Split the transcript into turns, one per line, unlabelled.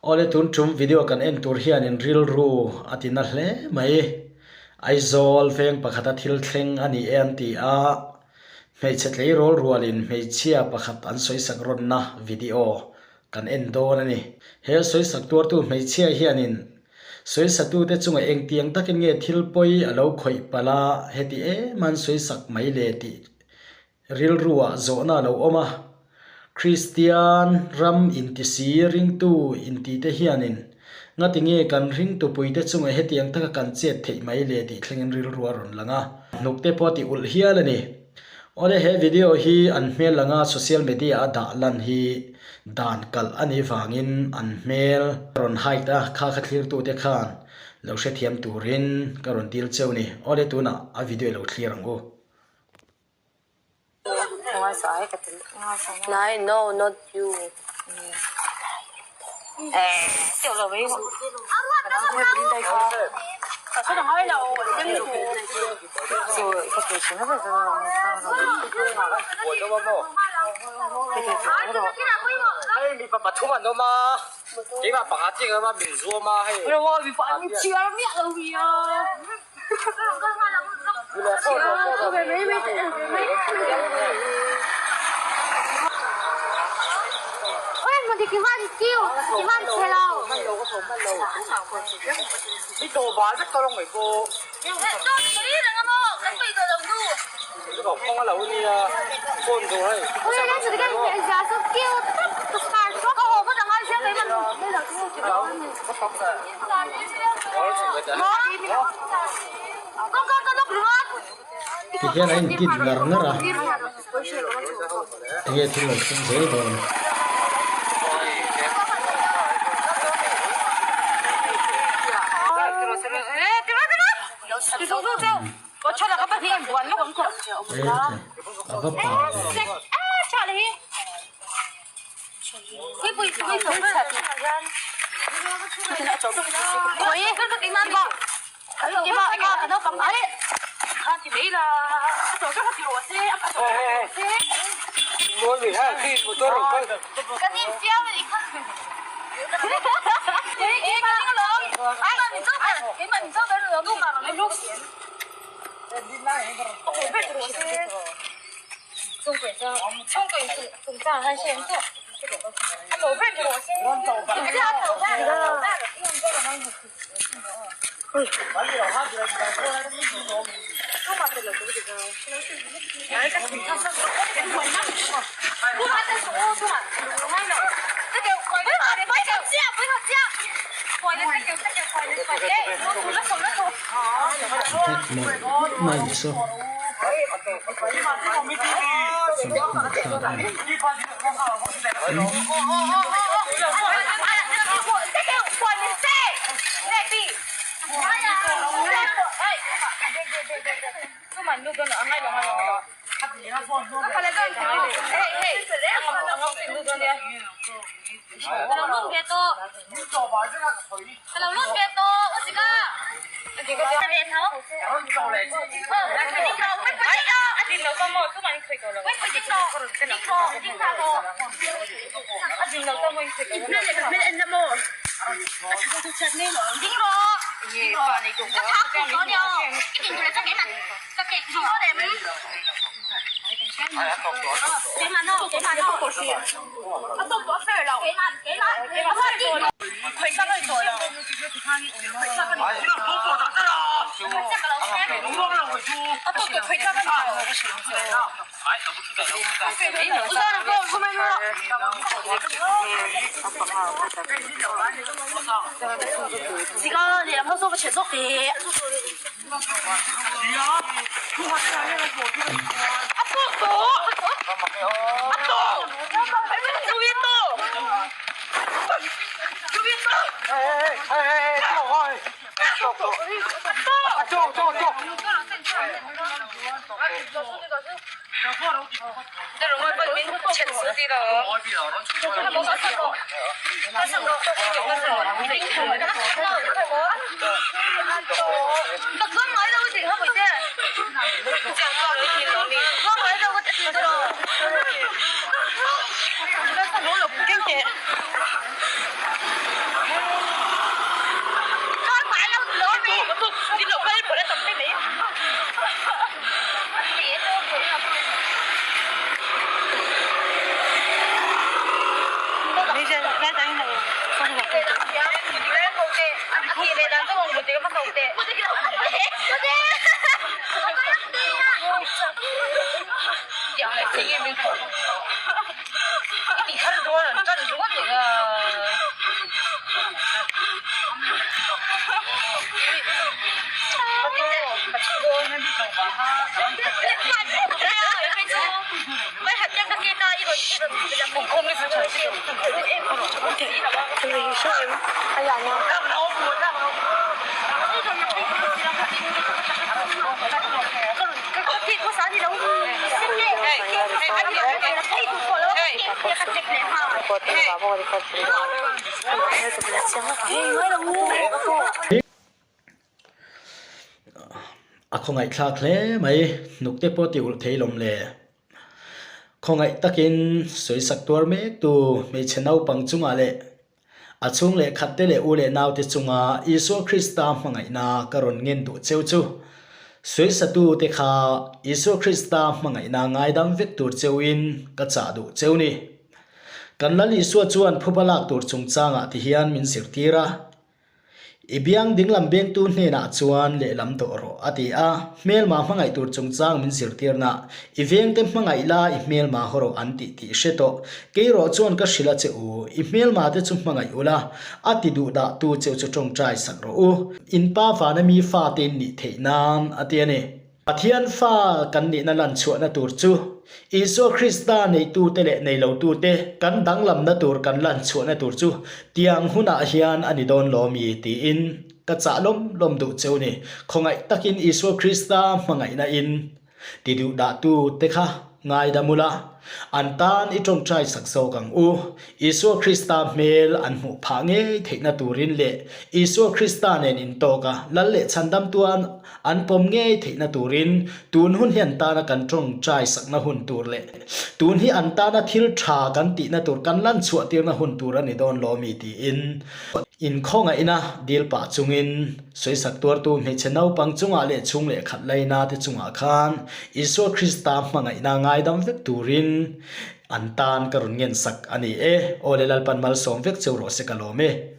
Awle tun tum video kan en tur hianin rilru a ti na hle mai. Aizawl veng pakhata thil thleng a ni e an ti a, hmeichhe tleirawl rualin hmeichhia pakhat an sawisak rawnna video kan en dawn a ni. He sawisak tuartu hmeichhia hianin sawisatute chunga engtiang takin nge thil pawi a lo khawih palh a, heti em an sawisak mai le tih Rilruah zawhna a lo awm a, Kristian ram intisi ringtu intite hianin ngati nge kan ringtupuite chunga hetiang taka kan chet theih mai le tih thlengin rilru a rawn lang a, hnukte pawh a ti ulh hial a ni. Awle he video hi an hmel langa social media a dah lan hi dan kalh a nih vangin an hmel rawn hide a, kha kha thlirtute khan lo hrethiam turin ka rawn dil cheu ni. Awle tunah a video i lo thlir ang u.
Nai no not you.
Ti hian a inkit ngar ngar a, enge thil lo thleng zel dawn. A va pa ve. Mai ni saw. A khawngaihthlak hle mai, hnuk te pawh ti ulh thei lawm le. Khawngaih takin sawisak tuar mek tu hmeichhe naupang chungah leh a chhung leh khat te leh u leh nau te chunga Isua Krista hmangaihna ka rawn ngen duh cheu chu sawisatu te kha Isua Krista hmangaihna ngaidam vek tur cheuin ka chah duh cheu ni. Kan Lal Isua chuan phuba lak tur chungchangah ti hian min zirtir a, I biang dinglam bengtu hnenah chuan lehlam tawh rawh, a ti a. Hmelma hmangaih tur chungchang min zirtirna, I vengte hmangaih la, i hmelma haw rawh an tih tih hre tawh. Kei rawh chuan ka hrilh a che u, i hmelma te chu hmangaih ula, a ti duh dah tu cheu chu tawngtai sak rawh u. In pa vana mi fate in nih theih nan, a ti a ni. Pathian fa kan nihna lan chhuahna tur chu Isua Krista neitute leh neilotute kan danglamna tur kan lan chhuahna tur chu tiang hunah hian a ni dawn lo mi tiin ka chah lawm lawm duh cheu ni. Khawngaih takin Isua Krista hmangaihna in ti duh dahtu te kha ngaidam ula, an tan i tawngtai sak zawk ang u. Isua Krista hmel an hmuh phah ngei theihna turin leh Isua Krista nen intawk a Lal leh Chhandamtuan An pawm ngei theihna turin tun hun hi an tana kan tawngtai sakna hun tur leh tun hi an tana thil tha kan tihna tur kan lan chhuah tirna hun tur a ni dawn lo mi tiin inkhawngaihna dil pah chungin sawisak tuartu hmeichhe naupang chungah leh chhung leh khat laina te chungah khan Isua Krista hmangaihna ngaidam vek turin an tan ka rawn ngen sak a ni e. Aw le Lalpan malsawm vek cheu rawh se ka lawm e.